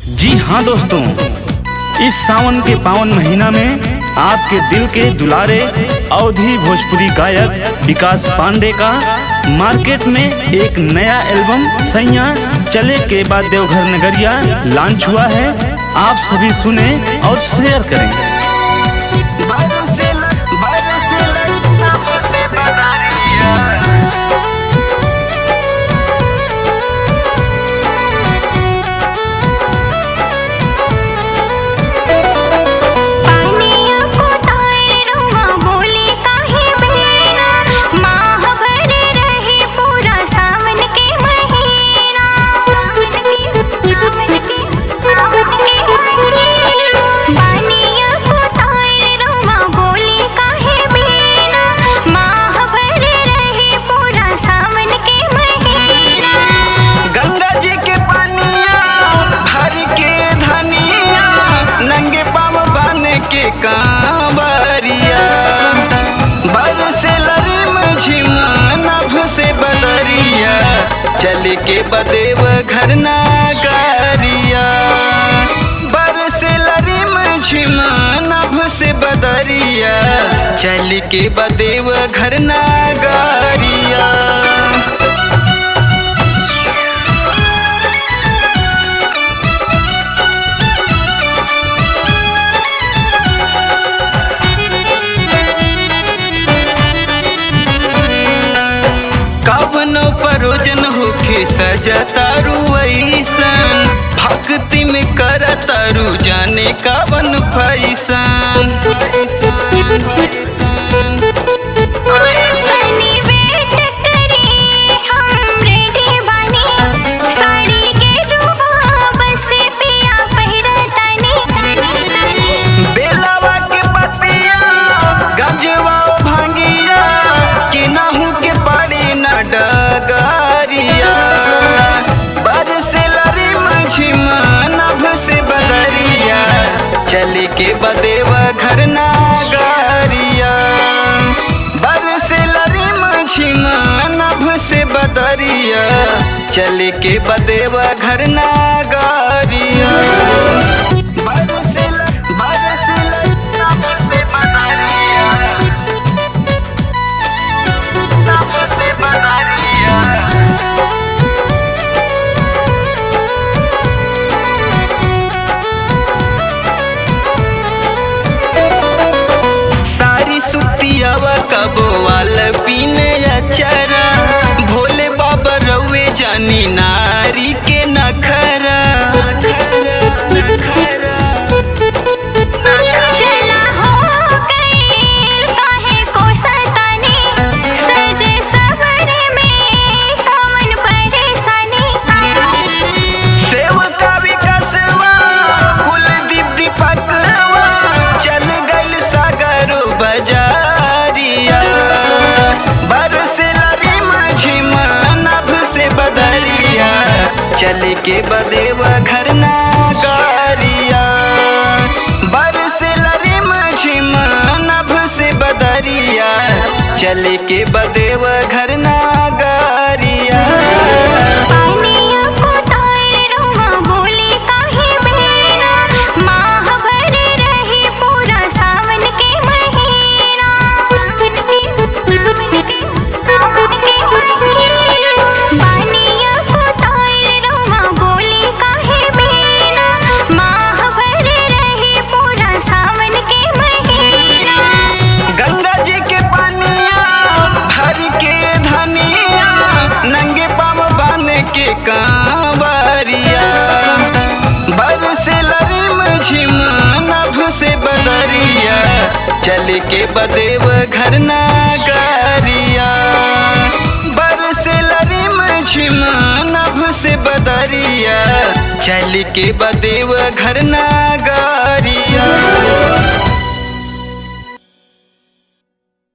जी हाँ दोस्तों, इस सावन के पावन महीना में आपके दिल के दुलारे अवधी भोजपुरी गायक विकास पांडे का मार्केट में एक नया एल्बम सैया चले के बाद देवघर नगरिया लॉन्च हुआ है। आप सभी सुने और शेयर करें। कांवरिया बरसे लरिम झिम नभ से बदरिया, चल के बदेव घर नागरिया। बरसे लरिम झिम नभ से बदरिया, चल के बदेव घर नागरिया। परोजन होखे सजतारू ऐसन, भक्ति में करतारू जाने कवन फैसन। बेलावा के पतिया गंजवा भांगिया, केनाहू के पड़ी न डगरिया। बरसे लरिम झिम नभ से बदरिया, चल के बदेव घर नागरिया। बरसे लरिम झिम नभ से बदरिया, चल के बदेव घर नागरिया। कबोवाल पीने अचरा, भोले बाबा रउए जानी नारी के नखरा। चला हो गईल काहे को सताने, सजे सवर में कवन परेशानी। सेवका विकसवा कुलदीप दीपकवा, चल गइल सागर बजारिया। बरसे लरिम झिम नभ से बदरिया, चल के बदेव घर नागरिया। बरसे लरिम झिम नभ से बदरिया, चल के बदेव घर नागरिया। गंगा जी के पानिया भर के धनिया, नंगे पाँव बन के कांवरिया। बरसे लरिम झिम नभ से बदरिया, चल के बदेव घर नागरिया। बरसे लरिम झिम नभ से बदरिया, चल के बदेव घर नागरिया।